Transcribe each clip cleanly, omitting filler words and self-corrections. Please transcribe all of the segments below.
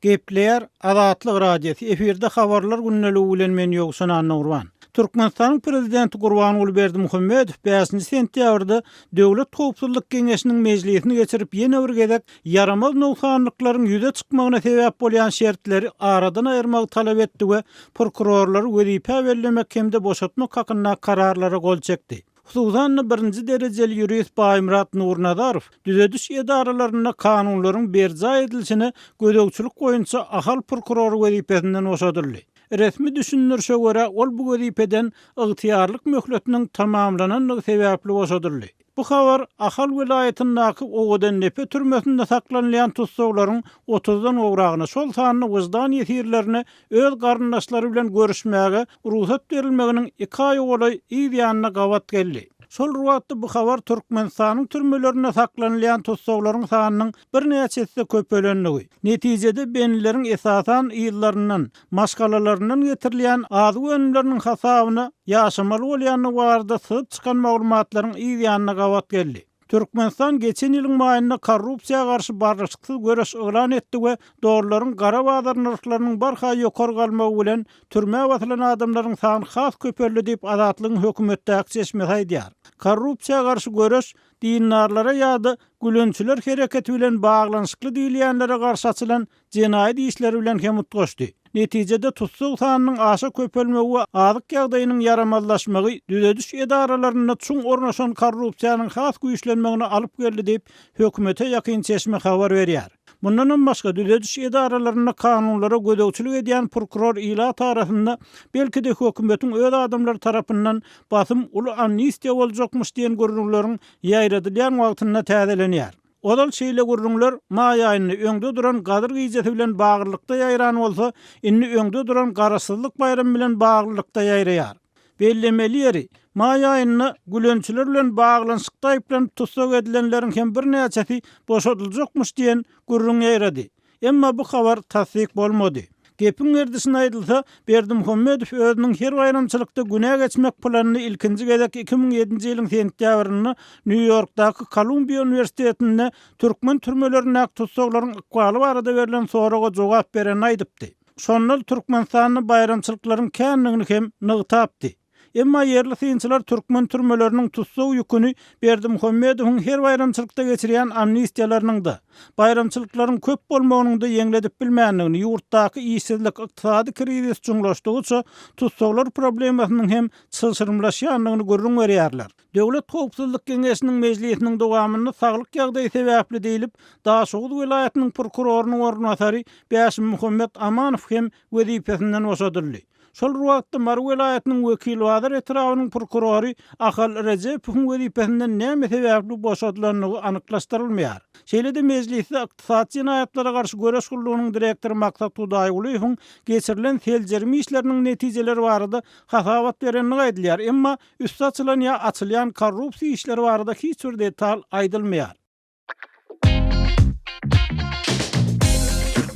Gepleýär Azatlyk Radiosy, efirde Habarlar gündeligi bilen men Ýowşan Annagurban. Türkmenistanyň Prezidenti Gurbanguly Berdimuhamedow bäşinji sentýabrda Döwlet howpsuzlyk geňeşiniň mejlisini geçirip ýene bir gezek ýaramaz nogsanlyklaryň ýüze çykmagyna sebäp bolýan şertleri aradan aýyrmagy talap etdi we prokurorlary wezipä bellemek hem-de boşatmak hakynda kararlara gol çekdi. Hususan-da, birinji derejeli ýurist Baýmyrat Nurnazarow düzediş edaralarynda kanunlaryň berjaý edilişine gözegçilik boýunça Ahal prokurory wezipesinden boşadyldy. Resmi düşündirişe görä, ol bu wezipeden ygtyýarlyk möhletiniň tamamlanandygy sebäpli boşadyldy. Bu habar Ahal welaýatyndaky Owadandepe türmesinde saklanylýan tussaglaryň otuzdan gowragyna, şol sanda wyždan ýesirlerine öz garyndaşlary bilen görüşmäge rugsat berilmeginiň iki aýa golaý yz ýanyna gabat geldi. Şol bir wagtda bu habar Türkmenistanyň türmelerinde saklanylýan tussaglaryň sanynyň birnäçe esse köpelendigi, netijede bendileriň esasan yzlaryndan, maşgalalaryndan getirilýän azyk önümleriniň hasabyna ýaşamaly bolýandygy barada syzyp çykan maglumatlaryň yz ýanyna gabat geldi. Türkmenistan geçen ýylyň maýynda korrupsiýa garşy barlyşyksyz göreş yglan etdi we dollaryň gara bazar nyrhlarynyň barha ýokary galmagy bilen türmä basylan adamlaryň sany has köpeldi diýip, Azatlygyň hökümetdäki çeşmesi aýdýar. Korrupsiýa garşy göreş dindarlara ýa-da gülençiler hereketi bilen baglanyşykly diýilýänlere garşy açylan jenaýat işleri bilen hem utgaşdy. Netijede tussag sanynyň aşa köpelmegi we azyk ýagdaýynyň ýaramazlaşmagy düzediş edaralarynda çuň ornaşan korrupsiýanyň has güýçlenmegine alyp geldi diýip, hökümete ýakyn çeşme habar berýär. Mundanam başga, düzediş edaralarynda kanunlara gözegçilik edýän prokuror ilat arasynda belki-de hökümetiň öz adamlary tarapyndan basym uly amnistiýa boljakmyş diýen gürrüňleriň ýaýradylýan wagtynda täzelenýär. Ozal şeýle gürrüňler maý aýynda öňde duran Gadyr gijesi bilen baglylykda ýaýran bolsa, indi öňde duran Garaşsyzlyk baýramy bilen baglylykda ýaýraýar. Bellemeli ýeri, maý aýynda gülençiler bilen baglanyşykda aýyplanyp tussag edilenleriň hem birnäçesi boşadyljakmyş diýen gürrüň ýaýrady. Emma bu habar tassyk bolmady. Gepiň gerdişine aýdylsa, Berdimuhamedow özüniň her baýramçylykda günä geçmek planyny ilkinji gezek 2007-nji ýylyň sentýabrynda Nýu-Ýorkdaky Kolumbiýa uniwersitetinde türkmen türmelerindäki tussaglaryň ykbaly barada berlen soraga jogap berende aýdypdy. Şonda ol Türkmenistanda baýramçylyklaryň kändigini hem nygtapdy. Emma ýerli synçylar türkmen türmeleriniň tussag ýüküni Berdimuhamedowyň her baýramçylykda geçirýän amnistiýalarynyň-da, baýramçylyklaryň köp bolmagynyň-da ýeňledip bilmändigini, ýurtdaky işsizlik, ykdysady krizis çuňlaşdygyça tussaglar problemasynyň hem çylşyrymlaşýandygyny gürrüň berýärler. Döwlet howpsuzlyk geňeşiniň mejlisiniň dowamynda saglyk ýagdaýy sebäpli diýlip, Daşoguz welaýatynyň prokurorynyň orunbasary Bäşimmuhammet Amanow hem wezipesinden boşadyldy. Şol bir wagtda, Mary welaýatynyň Wekilbazar etrabynyň prokurory Ahal Rejepowyň wezipesinden näme sebäpli boşadylandygy anyklaşdyrylmaýar. Şeýle-de mejlisde Ykdysady jenaýatlara garşy göreş gullugynyň direktory Maksat Hudaýgulyýewiň geçirilen seljerme işleriniň netijeleri barada hasabat berendigi aýdylýar, emma üsti açylan ýa açylýan korrupsiýa işleri barada hiç bir detal aýdylmaýar.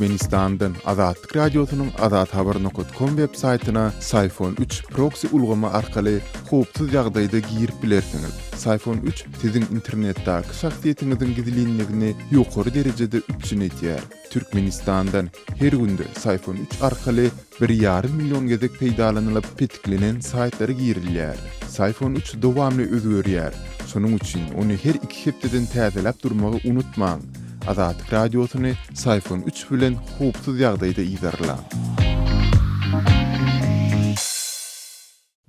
Türkmenistandan Azatlyk Radiosynyň azathabar nokat kom web saýtyna Syfon 3 proksi ulgamy arkaly howpsuz ýagdaýda girip bilersiňiz. Syfon 3 siziň internetdäki şahsyýetiňiziň gizlinligini ýokary derejede üpjün edýär. Türkmenistandan her günde Syfon 3 arkaly bir ýarym million gezek peýdalanylyp petiklenen saýtlara girilýär. Syfon 3 dowamly özgerýär. Şonuň üçin ony her iki hepdeden täzeläp durmagy unutmaň. Azatlyk Radiosyny Syfon 3 bilen howpsuz ýagdaýda yzarlaň.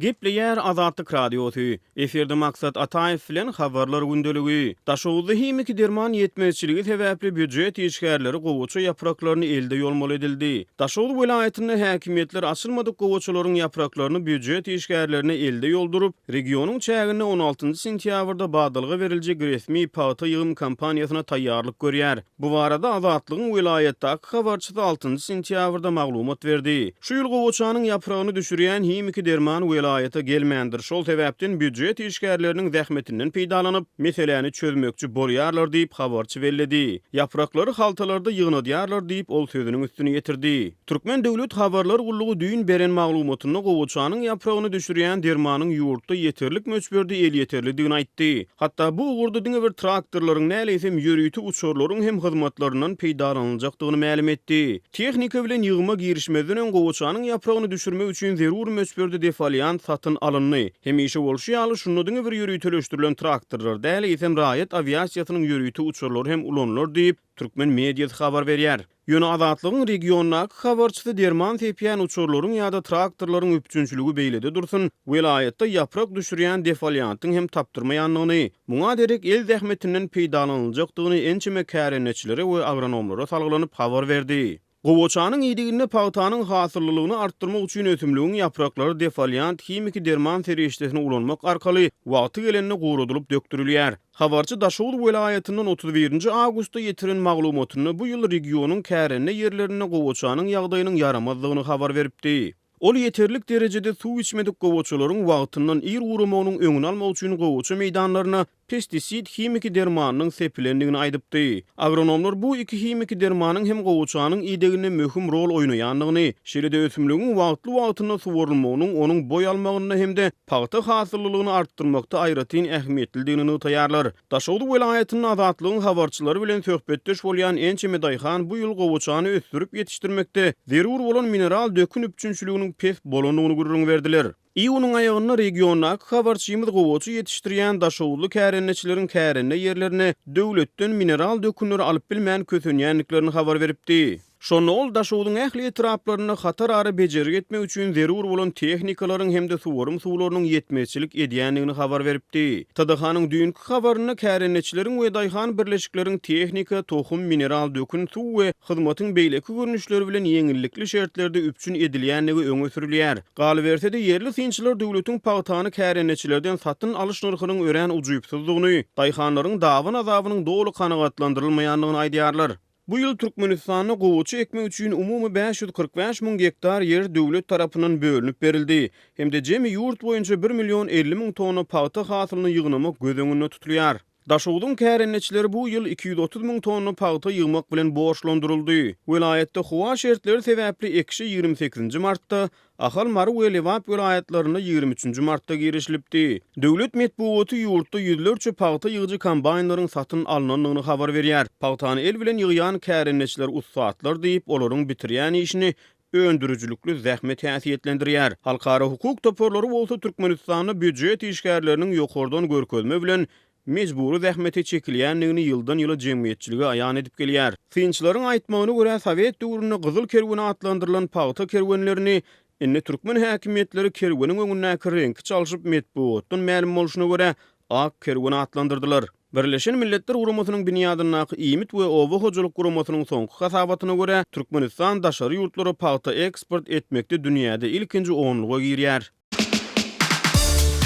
Gepleýär Azatlyk Radiosy. Efirde Maksat Ataýew bilen Habarlar gündeligi. Daşoguzda himiki derman ýetmezçiligi sebäpli býujet işgärleri gowaça ýapraklaryny elde ýolmaly edildi. Daşoguz welaýatynda häkimiýetler açylmadyk gowaçalaryň ýapraklaryny býujet işgärlerine elde ýolduryp, regionyň çäginde on altynjy sentýabrda badalga beriljek resmi pagta ýygym kampaniýasyna taýýarlyk görýär. Bu barada Azatlygyň welaýatdaky habarçysy altynjy sentýabrda maglumat berdi. Şu ýyl gowaçanyň ýapragyny düşürýän himiki derman welaýat. welaýata gelmändir, şol sebäpden býujet işgärleriniň zähmetinden peýdalanyp, meseläni çözmekçi bolýarlar diýip, habarçy belledi. Ýapraklary haltalarda ýygnadýarlar diýip, ol sözüniň üstüni ýetirdi. Türkmen döwlet habarlar gullugy düýn beren maglumatynda gowaçanyň ýapragyny düşürýän dermanyň ýurtda ýeterlik möçberde elýeterlidigini aýtdy. Hatda bu ugurda diňe bir traktorlaryň däl, eýsem ýörite uçarlaryň hem hyzmatlaryndan peýdalanyljakdygyny mälim etdi. Tehnika bilen ýygyma girişmezden öň gowaçanyň ýapragyny düşürmek üçin zerur möçberde defoliant satyn alyndy. Hemişe bolşy ýaly, şunda diňe bir ýöriteleşdirilen traktorlar däl, eýsem raýat awiasiýasynyň ýörite uçarlary hem ulanylar diýip, türkmen mediasy habar berýär. Ýöne Azatlygyň regiondaky habarçysy derman sepýän uçarlaryň ýa-da traktorlaryň üpjünçiligi beýlede dursun, welaýatda ýaprak düşürýän defoliantyň hem tapdyrmaýandygyny, muňa derek el zähmetinden peýdalanyljakdygyny ençeme kärendeçilere we agronomlara salgylanyp habar berdi. Gowaçanyň ideginde pagtanyň hasyllylygyny artdyrmak üçin ösümligiň ýapraklary defoliant himiki derman serişdesini ulanmak arkaly wagty gelende guradylyp dökdürilýär. Habarçy Daşoguz welaýatyndan 31 nji awgustda ýetiren maglumatynda bu ýyl regionyň kärende ýerlerinde gowaçanyň ýagdaýynyň ýaramazdygyny habar beripdi. Ol ýeterlik derejede suw içmedik gowaçalaryň wagtyndan ir guramagynyň öňüni almak üçin gowaça meýdanlaryna pestisid himiki dermanynyň sepilendigini aýdypdy. Agronomlar bu iki himiki dermanyň hem gowaçanyň ideginde möhüm rol oýnaýandygyny, şeýle-de ösümligiň wagtly-wagtynda suwarylmagynyň onuň boý almagynda hem-de pagta hasyllylygyny artdyrmakda aýratyn ähmiýetlidigini nygtaýarlar. Daşoguz welaýatynda Azatlygyň habarçylary bilen söhbetdeş bolýan ençeme daýhan bu ýyl gowaçany ösdürip ýetişdirmekde zerur bolan mineral dökün üpjünçiliginiň pes bolandygyny gürrüň berdiler. Iýunyň aýagynda regiondaky habarçymyz gowaça ýetişdirýän daşoguzly kärendeçileriň kärende ýerlerine döwletden mineral dökünleri alyp bilmän kösenýändiklerini habar beripdi. Şonda ol Daşogzuň ähli etraplarynda hatarara bejergi etmek üçin zerur bolan tehnikalaryň hem-de suwarym suwlarynyň ýetmezçilik edýändigini habar beripdi. TDH-nyň düýnki habarynda kärendeçileriň we daýhan birleşikleriň tehnika, tohum, mineral dökün, suw we hyzmatyň beýleki görnüşleri bilen ýeňillikli şertlerde üpjün edilýändigi öňe sürülýär. Galyberse-de, ýerli synçylar döwletiň pagtany kärendeçilerden satyn alyş nyrhynyň örän ujypsyzdygyny, daýhanlaryň daban-azabynyň doly kanagatlandyrylmaýandygyny aýdýarlar. Bu ýyl Türkmenistanda gowaça ekmek üçin umumy 545 müň gektar ýer döwlet tarapyndan bölünip berildi hem-de jemi ýurt boýunça bir million 50 müň tonna pagta hasylyny ýygnamak göz öňünde tutulýar. Daşogzuň kärendeçileri bu ýyl 230 müň tonna pagta ýygmak bilen borçlandyryldy. Welaýatda howa şertleri sebäpli ekişe 28-nji martda, Ahal, Mary we Lebap welaýatlarynda 23 nji martda girişilipdi. Döwlet metbugaty ýurtda ýüzlerçe pagta ýygyjy kombaýnlaryň satyn alnandygyny habar berýär. Pagtany el bilen ýygýan kärendeçiler ussatlar diýip, olaryň bitirýän işini öndürijilikli zähmet häsiýetlendirýär. Halkara hukuk toparlary bolsa Türkmenistanda býujet işgärleriniň ýokardan görkezme bilen mejbury zähmete çekilýändigini ýyldan-ýyla jemgyýetçilige aýan edip gelýär. Synçylaryň aýtmagyna görä, sowet döwründe gyzyl kerwen atlandyrylan pagta kerwenlerini indi türkmen häkimiýetleri kerweniň öňündäki reňki çalşyp, metbugatdan mälim bolşuna görä, ak kerwen atlandyrdylar. Birleşen Milletler Guramasynyň binýadyndaky Iýmit we oba hojalyk guramasynyň soňky hasabatyna görä, Türkmenistan daşary ýurtlara pagta eksport etmekde dünýäde ilkinji onluga girýär.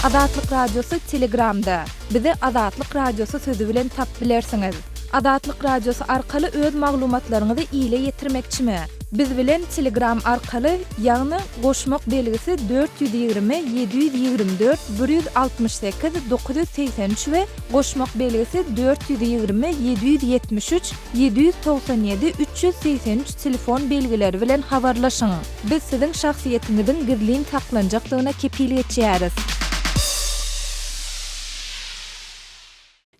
Azatlyk Radiosy Telegramda. Bizi Azatlyk Radiosy sözi bilen tapyp bilersiňiz. Azatlyk Radiosy arkaly öz maglumatlaryňyzy ile ýetirmekçimi? Biz bilen Telegram arkaly, ýagny goşmak belgisi 420 724 168 983 we goşmak belgisi 420 773 797 383 telefon belgileri bilen habarlaşyň. Biz siziň şahsyýetiňiziň gizlin saklanjakdygyna kepil geçýäris.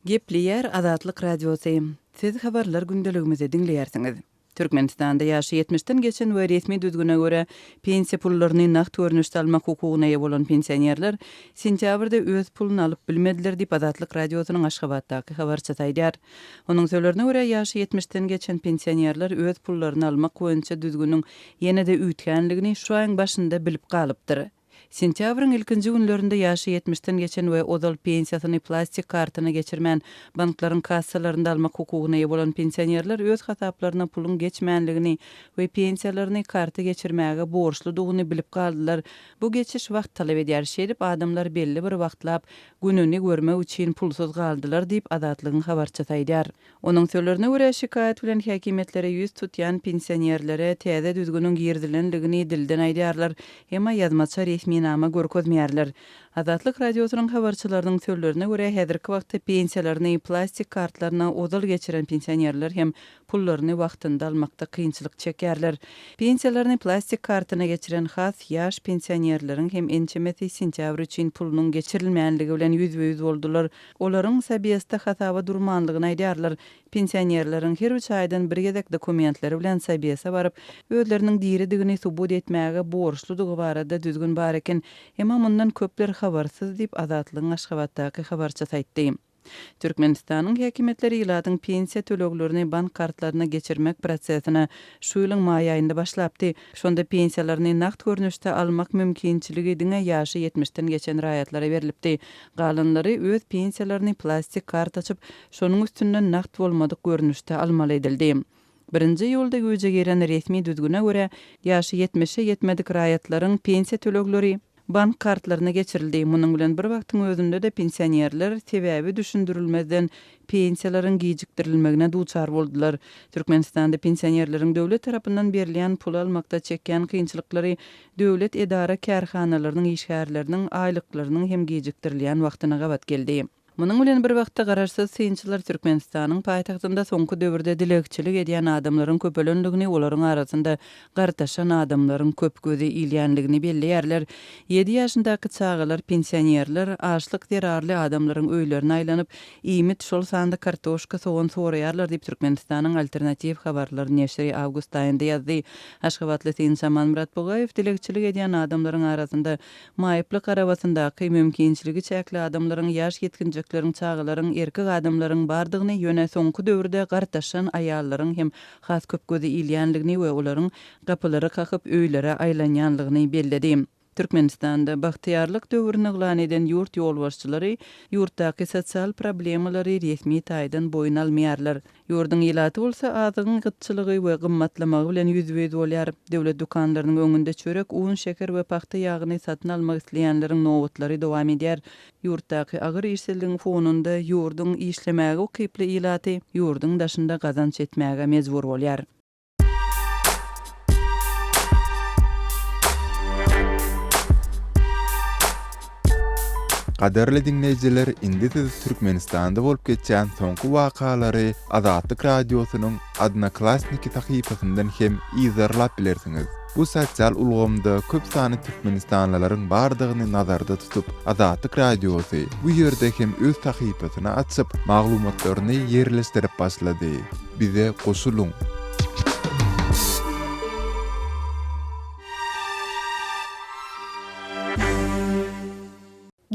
Gepleýär Azatlyk Radiosy. Siz habarlar gündeligimizi diňleýärsiňiz. Türkmenistanda ýaşy ýetmişden geçen we resmi düzgüne görä pensiýa pullaryny nagt görnüşde almak hukugyna eýe bolan pensionerler sentýabrda öz puluny alyp bilmediler diýip, Azatlyk Radiosynyň Aşgabatdaky habarçysy aýdýar. Onuň sözlerine görä, ýaşy ýetmişden geçen pensionerler öz pullaryny almak boýunça düzgüniň ýene-de üýtgänligini şu aýyň başynda bilip galypdyr. Sentýabryň ilkinji günlerinde ýaşy ýetmişden geçen we ozal pensiýasyny plastik kartyna geçirmän, banklaryň kassalarynda almak hukugyna eýe bolan pensionerler öz hasaplaryna puluň geçmänligini we pensiýalaryny karta geçirmäge borçludygyny bilip galdylar. Bu geçiş wagt talap edýär. Şeýdip, adamlar belli bir wagtlap gününi görmek üçin pulsuz galdylar diýip, Azatlygyň habarçysy aýdýar. Onuň sözlerine görä, şikaýat bilen häkimiýetlere ýüz tutýan pensionerlere täze düzgüniň girizilendigini dilden aýdýarlar, emma ýazmaça resminama. resminama görkezmeýärler. Azatlyk Radiosynyň habarçylarynyň sözlerine görä, häzirki wagtda pensiýalaryny plastik kartlaryna ozal geçiren pensionerler hem pullaryny wagtynda almakda kynçylyk çekýärler. Pensiýalaryny plastik kartyna geçiren has ýaş pensionerleriň hem ençemesi sentýabr üçin pulunyň geçirilmänligi bilen ýüzbe-ýüz boldular. Olaryň Sobesde hasaba durmanlygyny aýdýarlar. Pensionerleriň her üç aýdan bir gezek dokumentleri bilen Sobese baryp, özleriniň diridigini subut etmäge borçludygy barada düzgün bar eken. Emma mundan köpler habarsyz diýip, Azatlygyň Aşgabatdaky habarçysy aýtdy. Türkmenistanyň häkimiýetleri ilatyň pensiýa töleglerini bank kartlaryna geçirmek prosesine şu ýylyň maý aýynda başlapdy. Şonda pensiýalaryny nagt görnüşde almak mümkinçiligi diňe ýaşy ýetmişden geçen raýatlara berlipdi. Galanlary öz pensiýalaryny plastik kart açyp, şonuň üstünden nagt bolmadyk görnüşde almaly edildi. Birinji iýulda güýje giren resmi düzgüne görä, ýaşy ýetmişe ýetmedik raýatlaryň pensiýa tölegleri bank kartlaryna geçirildi. Munuň bilen bir wagtyň özünde-de pensionerler sebäbi düşündirilmezden pensiýalaryň gijikdirilmegine duçar boldular. Türkmenistanda pensionerleriň döwlet tarapyndan berilýän puly almakda çekýän kynçylyklary döwlet edara-kärhanalarynyň işgärleriniň aýlyklarynyň hem gijikdirilýän wagtyna gabat geldi. Munuň bilen bir wagtda, garaşsyz synçylar Türkmenistanyň paýtagtynda soňky döwürde dilegçilik edýän adamlaryň köpelendigini, olaryň arasynda gartaşan adamlaryň köp göze ilýändigini belleýärler. Ýedi ýaşyndaky çagalar, pensionerler açlyk zerarly adamlaryň öýlerine aýlanyp, iýmit, şol sanda kartoşka, sogan soraýarlar diýip, Türkmenistanyň Alternatiw habarlar neşiri awgust aýynda ýazdy. Aşgabatly synçy Amanmyrat Bugaýew dilegçilik edýän adamlaryň arasynda Maýyplyk arabasyndaky, mümkinçiligi çäkli adamlaryň, ýaş ýetginjekleriň, çagalaryň, erkek adamlaryň bardygyny, ýöne soňky döwürde gartaşan aýallaryň hem has köp göze ilýänligini we olaryň gapylary kakyp öýlere aýlanýanlygyny belledi. Türkmenistanda bagtyýarlyk döwrüni yglan eden ýurt ýolbaşçylary ýurtdaky sosial problemalary resmi taýdan boýun almaýarlar. Ýurduň ilaty bolsa azygyň gytçylygy we gymmatlamagy bilen ýüzbe-ýüz bolýar. Döwlet dükanlarynyň öňünde çörek, un, şeker we pagta ýagyny satyn almak isleýänleriň nobatlary dowam edýär. Ýurtdaky agyr işsizligiň fonunda ýurduň işlemäge ukyply ilaty ýurduň daşynda gazanç etmäge mejbur bolýar. Gadyrly diňleýjiler indi siz Türkmenistanda bolup geçýän soňky wakalary Azatlyk Radiosynyň Odnoklassniki sahypasyndan hem yzarlap bilersiňiz. Bu sosial ulgamda köp sanly türkmenistanlylaryň bardygyny nazarda tutup, Azatlyk Radiosy bu ýerde hem öz sahypasyny açyp, maglumatlaryny ýerleşdirip başlady. Bize goşulyň!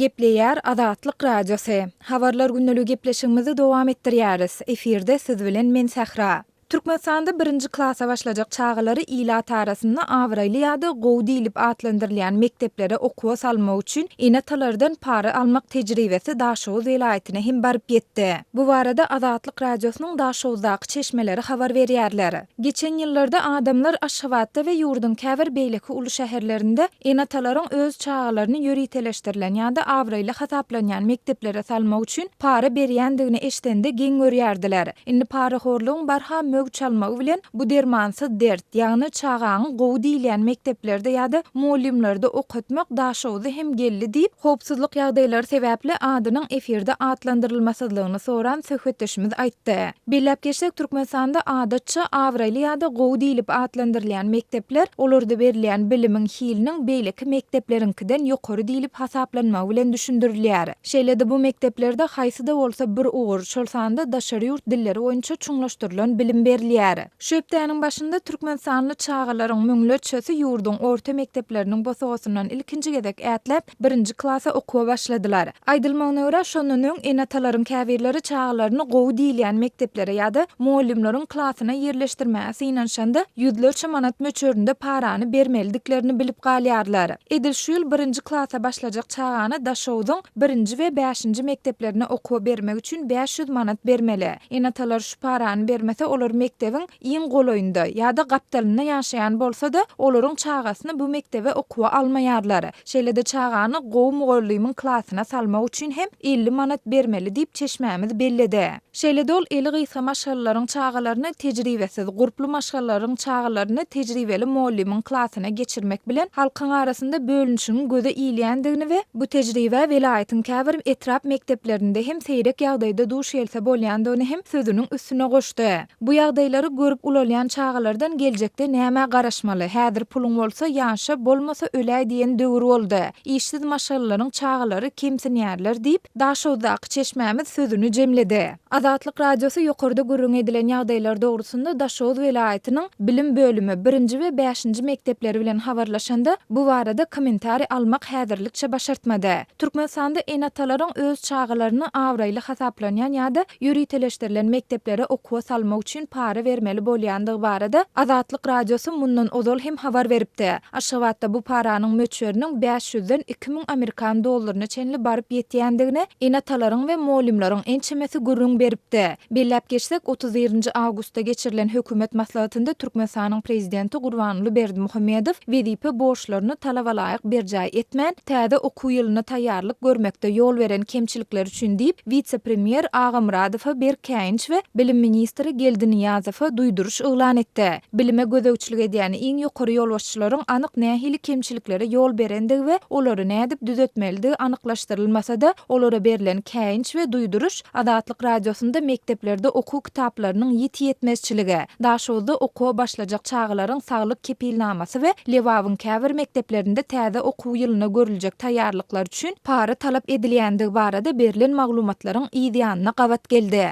Gepleýär Azatlyk Radiosy. Habarlar gündeligi gepleşigimizi dowam etdirýäris. Efirde siz bilen men Sähra. Türkmenistanda birinji klasa başlajak çagalary ilat arasynda abraýly ýa-da gowy diýlip atlandyrylýan mekdeplere okuwa salmak üçin ene-atalardan para almak tejribesi Daşoguz welaýatyna hem baryp ýetdi. Bu barada Azatlyk Radiosynyň Daşoguzdaky çeşmeleri habar berýärler. Geçen ýyllarda adamlar Aşgabatda we ýurduň käbir beýleki uly şäherlerinde ene-atalaryň öz çagalaryny ýöriteleşdirilen ýa-da abraýly hasaplanýan mekdeplere salmak üçin para berýändigini eşidende geň görýärdiler. Indi parahorlugyň barha möwç almagy bilen bu dermansyz dert, ýagny çagaňy gowy diýilýän mekdeplerde ýa-da mugallymlarda okatmak Daşoguza hem geldi diýip, howpsuzlyk ýagdaýlary sebäpli adynyň efirde atlandyrylmasyzlygyny soran söhbetdeşimiz aýtdy. Belläp geçsek, Türkmenistanda adatça abraýly ýa-da gowy diýlip atlandyrylýan mekdepler, olarda berilýän bilimiň hiliniň beýleki mekdepleriňkiden ýokary diýlip hasaplanmagy bilen düşündirilýär. Şeýle-de bu mekdeplerde haýsy-da bolsa bir ugur, şol sanda daşary ýurt dilleri boýunça çuňlaşdyrylan bilim berilýär. Şu hepdäniň başynda türkmenistanly çagalaryň müňlerçesi ýurduň orta mekdepleriniň bosagasyndan ilkinji gezek ätläp, birinji klasa okuwa başladylar. Aýdylmagyna görä, şondan öň ene-atalaryň käbirleri çagalaryny gowy diýilýän mekdeplere ýa-da mugallymlaryň klasyna ýerleşdirmäge synanyşanda, ýüzlerçe manat möçberinde parany bermelidiklerini bilip galýarlar. Edil şu ýyl birinji klasa başlajak çagany Daşogzuň birinji we bäşinji mekdeplerine okuwa bermek üçin 500 manat bermeli. Ene-atalar şu parany bermese, olar. mekdebiň iň golaýynda ýa-da gapdalynda ýaşaýan bolsa-da, olaryň çagasyny bu mekdebe okuwa almaýarlar. Şeýle-de çagany gowy mugallymyň klasyna salmak üçin hem 50 manat bermeli diýip, çeşmämiz belledi. Şeýle-de ol eli gysga maşgalalaryň çagalaryny tejribesiz, gurply maşgalalaryň çagalaryny tejribeli mugallymyň klasyna geçirmek bilen halkyň arasynda bölünişigiň göze ilýändigini we bu tejribä welaýatyň käbir etrap mekdeplerinde hem seýrek ýagdaýda duş gelse bolýandygyny hem sözüniň üstüne goşdy. Bu ýagdaýlary görüp ulalýan çagalardan geljekde nämä garaşmaly, häzir puluň bolsa ýaşa, bolmasa öläý diýen döwür boldy. Işsiz maşgalalaryň çagalary kemsinýärler diýip, Daşoguzdaky çeşmämiz sözüni jemledi. Azatlyk Radiosy ýokarda gürrüň edilen ýagdaýlar dogrusynda Daşoguz welaýatynyň bilim bölümi, birinji we bäşinji mekdepleri bilen habarlaşanda, bu barada kommentariý almak häzirlikçe başartmady. Türkmenistanda ene-atalaryň öz çagalaryny abraýly hasaplanýan ýa-da ýöriteleşdirilen mekdeplere okuwa salmak üçin para bermeli bolýandygy barada Azatlyk Radiosy mundan ozal hem habar beripdi. Aşgabatda bu paranyň möçberiniň bäş ýüzden 2000 amerikan dollaryna çenli baryp ýetýändigini ene-atalaryň we mugallymlaryň ençemesi gürrüň beripdi. Belläp geçsek, 31 nji awgustda geçirilen hökümet maslahatynda Türkmenistanyň Prezidenti Gurbanguly Berdimuhamedow wezipe borçlaryny talabalaýyk berjaý etmän, täze okuw ýylyna taýýarlyk görmekde ýol beren kemçilikleri üçin diýip, wise-premýer Agamyradowa berk käýinç we bilim ministri Geldi Nyýazowa duýduryş yglan etdi. Bilime gözegçilik edýän iň ýokary ýolbaşçylaryň anyk nähili kemçiliklere ýol berendigi we olary nädip düzetmelidigi anyklaşdyrylmasa-da, olara berlen käýinç we duýduryş Azatlyk Radiosynda mekdeplerde okuw kitaplarynyň ýiti ýetmezçiligi, Daşoguzda okuwa başlajak çagalaryň saglyk kepilnamasy we Lebabyň käbir mekdeplerinde täze okuw ýylyna görüljek taýýarlyklar üçin para talap edilýändigi barada berlen maglumatlaryň yz ýanyna gabat geldi.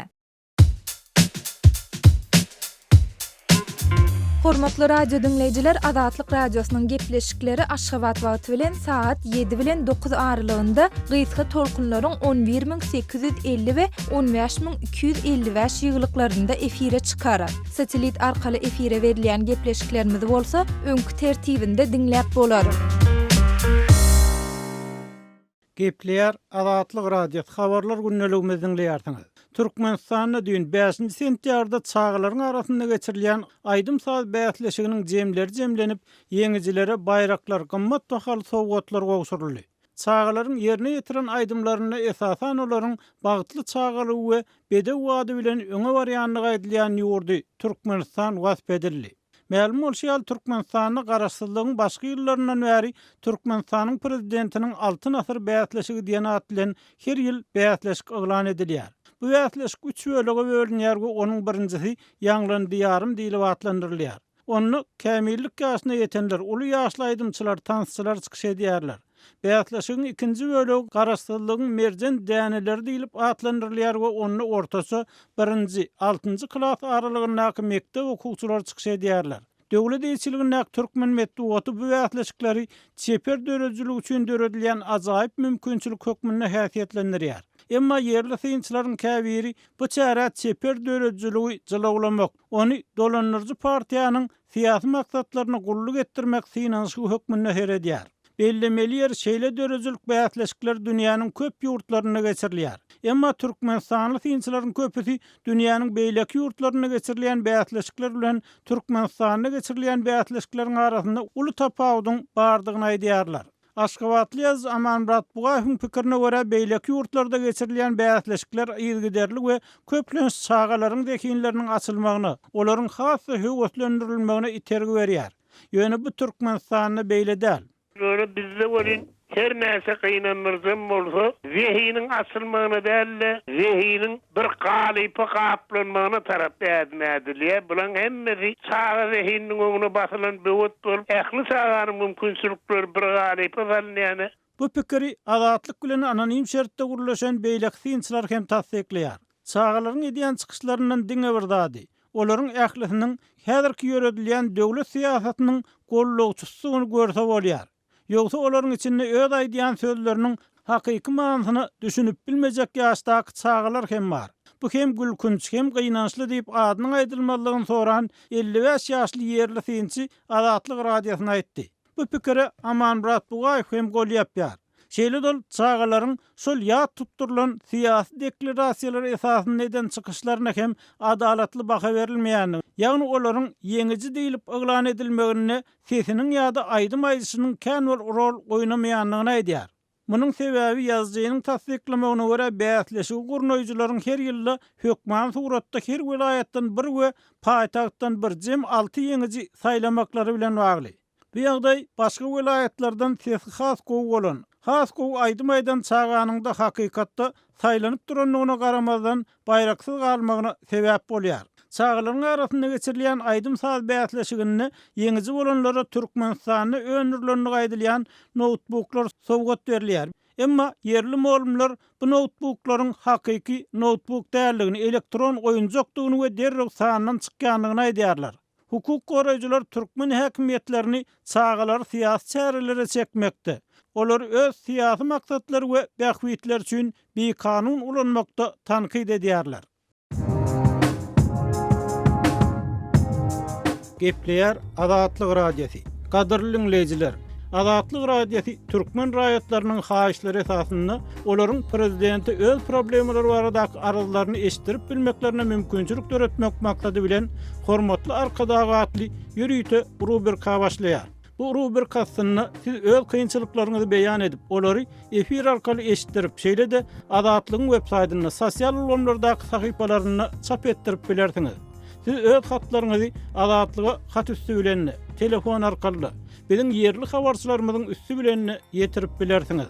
Hormatly radio diňleýjiler Azatlyk Radiosynyň gepleşikleri Aşgabat wagty bilen sagat 7 bilen 9 aralygynda gysga tolkunlaryň 11850 we 15255 ýygylyklarynda efire çykar. Satelit arkaly efire berilýän gepleşiklerimizi bolsa öňki tertibinde diňläp bolar. Gepleýär Azatlyk Radiosy Habarlar gündeligimizi diňleýärsiňiz. Türkmenistanda düýn bäşinji sentýabrda çagalaryň arasynda geçirilýän aýdym-saz bäsleşiginiň jemleri jemlenip, ýeňijilere baýraklar, gymmat bahaly sowgatlar gowşuryldy. Çagalaryň ýerine ýetiren aýdymlarynda esasan olaryň bagtly çagalygy we bedew bady bilen öňe barýandygy aýdylýan ýurdy Türkmenistan wasp edildi. Mälim bolşy ýaly, Türkmenistanda Garaşsyzlygyň başky ýyllaryndan bäri Türkmenistanyň Prezidentiniň Altyn asyr bäsleşigi diýen at bilen her ýyl bäsleşik yglan edilýär. Bu bäsleşik üç bölege bölünýär we onuň birinjisi Ýaňlan Diýarym diýlip atlandyrylýar. Onda kämillik ýaşyna ýetenler, uly ýaşly aýdymçylar, tansçylar çykyş edýärler. Bäsleşigiň ikinji bölegi Garaşsyzlygyň merjen däneleri diýlip atlandyrylýar we onda ortaça birinji, altynjy klas aralygyndaky mekdep okuwçylary çykyş edýärler. Döwlet eýeçiligindäki türkmen metbugaty bu bäsleşikleri çeper döredijilik üçin döredilýän ajaýyp mümkinçilik hökmünde häsiýetlendirýär. Emma ýerli synçylaryň käbiri bu çärä çeper döredijiligi jylawlamak, ony dolandyryjy partiýanyň syýasy maksatlaryna gulluk etdirmek synanyşygy hökmünde seredýär. Bellemeli ýeri şeýle döredijilik bäsleşikleri dünýäniň köp ýurtlarynda geçirilýär. Emma türkmenistanly synçylaryň köpüsi dünýäniň beýleki ýurtlarynda geçirilýän bäsleşikler bilen Türkmenistanda geçirilýän bäsleşikleriň arasynda uly tapawudyň bardygyny aýdýarlar. Aşgabatly ýazyjy Amanmyrat Bugaýewiň pikirine görä, beýleki ýurtlarda geçirilýän bäsleşikler yzygiderli we köplenç çagalaryň zehinleriniň açylmagyna, olaryň has-da höweslendirilmegine itergi berýär. Ýöne bu Türkmenistanda beýle däl. Ýöne bizde welin her näçe gynandyryjam bolsa, zehiniň açylmagyna däl-de, zehiniň bir galypa gaplanmagyna tarap ädim ädilýär. Bulaň hemmesi çaga zehininiň öňüne basylan böwet bolup, ähli çaganyň mümkinçilikleri bir galypa salynýar. Bu pikiri Azatlyk bilen anonim şertde gürleşen beýleki synçylar hem tassyklaýar. Çagalaryň edýän çykyşlaryndan diňe bir zady, olaryň ählisiniň häzirki ýöredilýän döwlet syýasatynyň gollagçysydygyny görse bolýar. Ýogsa olaryň içinde öz aýdýan sözleriniň hakyky manysyna düşünip bilmejek ýaşdaky çagalar hem bar. Bu hem gülkünç, hem gynançly diýip adynyň aýdylmazlygyny soran 55 ýaşly ýerli synçy Azatlyk Radiosyna aýtdy. Bu pikire Amanmyrat Bugaýew hem gol ýapýar. Şeýle-de ol çagalaryň şol ýat tutdurylan syýasy deklarasiýalar esasynda eden çykyşlaryna hem adalatly baha berilmeýändigini, ýagny olaryň ýeňiji diýlip yglan edilmeginde sesiniň ýa-da aýdym aýdyşynyň kän bir rol oýnamaýandygyny aýdýar. Munuň sebäbi ýazyjynyň tassyklamagyna görä bäsleşigi gurnaýjylaryň her ýylda hökmany suratda her welaýatdan bir we paýtagtdan bir jem alty ýeňiji saýlamaklary bilen bagly. Bu ýagdaý başga welaýatlardan sesi has gowy bolan, has gowy aýdym aýdan çaganyňda hakykatda saýlanyp durandygyna garamazdan baýraksyz galmagyna sebäp bolýar. Çagalaryň arasynda geçirilýän aýdym-saz bäsleşiginde ýeňiji bolanlara Türkmenistanda öndürilendigi aýdylýan noutbuklar sowgat berilýär. Emma ýerli molumlar bu noutbuklaryň hakyky noutbuk däldigini, elektron oýunjakdygyny we derrew sandan çykýandygyny aýdýarlar. Hukuk goraýjylar türkmen häkimiýetlerini çagalary syýasy çärelere çekmekde, olary öz syýasy maksatlary we bähbitleri üçin bikanun ulanmakda tankyt edýärler. Gepleýär Azatlyk Radiosy. Gadyrly diňleýjiler! Azatlyk Radiosy türkmen raýatlarynyň haýyşlary esasynda olaryň prezidente öz problemalary baradaky arzlaryny eşitdirip bilmeklerine mümkinçilik döretmek maksady bilen Hormatly Arkadag atly ýörite rubrika başlaýar. Bu rubrika astynda siz öz kynçylyklaryňyzy beýan edip, olary efir arkaly eşitdirip, şeýle-de Azatlygyň websaýtynda, sosial ulgamlardaky sahypalarynda çap etdirip bilersiňiz. Siz öz hatlaryňyzy Azatlyga hat üsti bilen-de, telefon arkaly-da, biziň ýerli habarçylarymyzyň üsti bilen-de ýetirip bilersiňiz.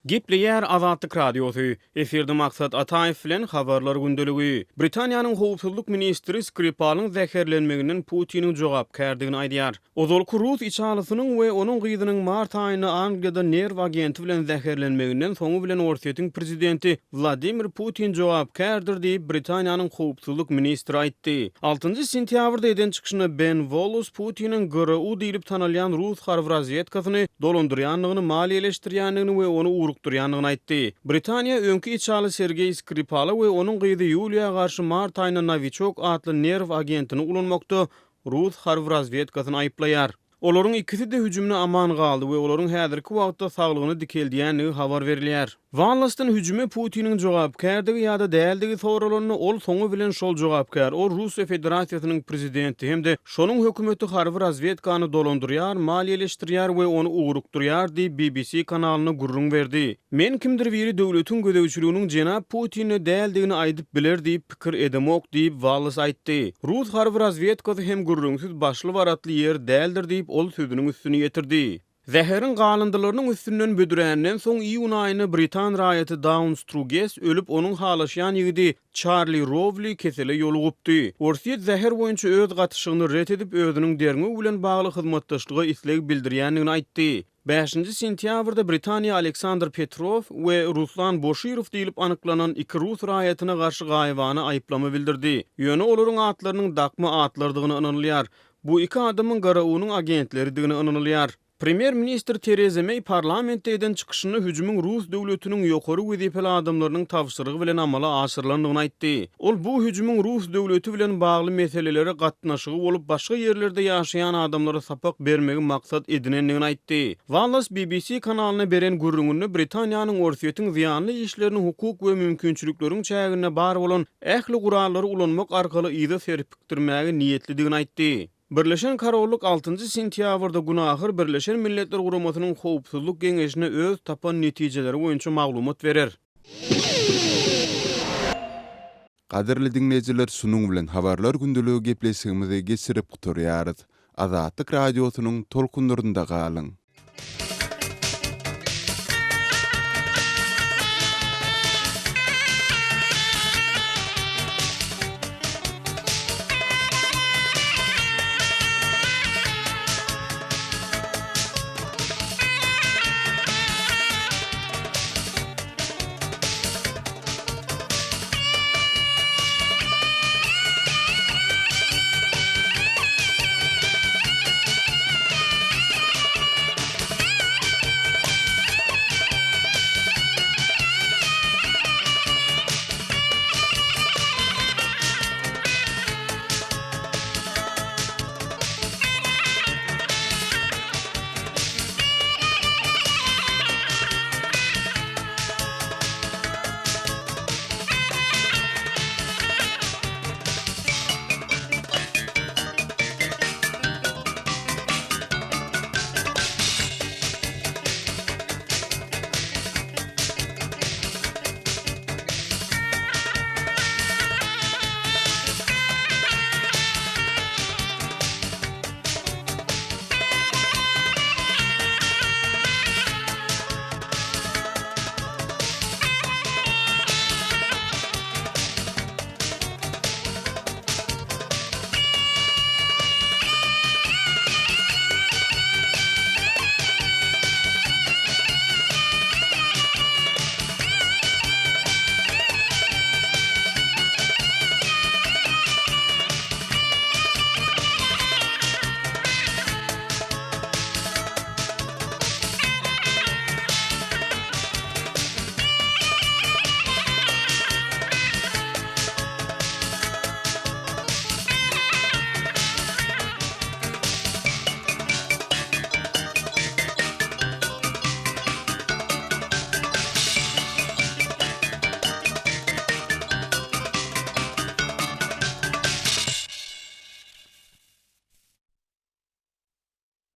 Gepleýär Azatlyk Radiosy, Efirde Maksat Ataýew bilen Habarlar gündeligi. Britaniýanyň howpsuzlyk ministri Skripalyň zäherlenmeginden Putiniň jogapkärdigini aýdýar. Ozalky rus içalysynyň we onuň gyzynyň mart aýynda Angliýada nerw agenti bilen zäherlenmeginden soňy bilen Orsýetiň prezidenti Wladimir Putin jogapkärdir diýip, Britaniýanyň howpsuzlyk ministri aýtdy. Altynjy sentýabrda eden çykyşynda Ben Wollas Putiniň GRU diýlip tanalýan rus harby razwedkasyny dolandyrýandygyny, maliýeleşdirýändigini we ony ugrukdyrýandygyny aýtdy. Britaniýa öňki içaly Sergeý Skripala we onuň gyzy Ýuliýa garşy mart aýynda Nowiçok atly nerw agentini ulanmakda rus harby razwedkasyny aýyplaýar. Olaryň ikisi-de hüjümde aman galdy we olaryň häzirki wagtda saglygyny dikeldýändigi habar berilýär. Wallasdan hüjüme Putiniň jogapkärdigi ýa-da däldigi soralanda, ol soňy bilen şol jogapkär, ol Russiýa Federasiýasynyň prezidenti hem-de şonuň hökümeti harby razwedkany dolandyrýar, maliýeleşdirýär we ony ugrukdyrýar diýip, BBC kanalyna gürrüň berdi. Men kimdir biri döwletiň gözegçiliginiň jenap Putinde däldigini aýdyp biler diýip pikir edemok diýip, Wallas aýtdy. Rus harby razwedkasy hem gürrüňsiz başly-baratly ýer däldir diýip, ol sözüniň üstüni ýetirdi. Zäheriň galyndylarynyň üstünden büdüränden soň iýun aýynda britan raýaty Daun Struges ölüp, onuň halaşýan ýigidi Çarli Rowli kesele ýolugypdy. Orsýet zäher boýunça öz gatyşygyny ret edip, özüniň derňew bilen bagly hyzmatdaşlyga isleg bildirýändigini aýtdy. Bäşinji sentýabrda Britaniýa Aleksandr Petrow we Ruslan Boşirow diýlip anyklanan iki rus raýatyna garşy gaýybana aýyplama bildirdi. Ýöne olaryň atlarynyň dakma atlardygyna ynanylýar. Bu iki adamyň GRU-nyň agentleridigine ynanylýar. Premýer-ministr Tereza Meý parlamentde eden çykyşynda hüjümiň rus döwletiniň ýokary wezipeli adamlarynyň tabşyrygy bilen amala aşyrylandygyny aýtdy. Ol bu hüjümiň rus döwleti bilen bagly meselelere gatnaşygy bolup, başga ýerlerde ýaşaýan adamlara sapak bermegi maksat edinendigini aýtdy. Wallas BBC kanalyna beren gürrüňinde Britaniýanyň Orsýetiň zyýanly işlerini hukuk we mümkinçilikleriň çäginde bar bolan ähli gurallary ulanmak arkaly yza serpikdirmäge niýetlidigini aýtdy. Birleşen Korollyk altynjy sentýabrda günahyr Birleşen Milletler Guramasynyň Howpsuzlyk Geňeşine öz tapan netijeleri boýunça maglumat berer. Gadyrly diňleýjiler şunuň bilen Habarlar gündeligi gepleşigimizi geçirip gutarýarys. Azatlyk Radiosynyň tolkunlarynda galyň!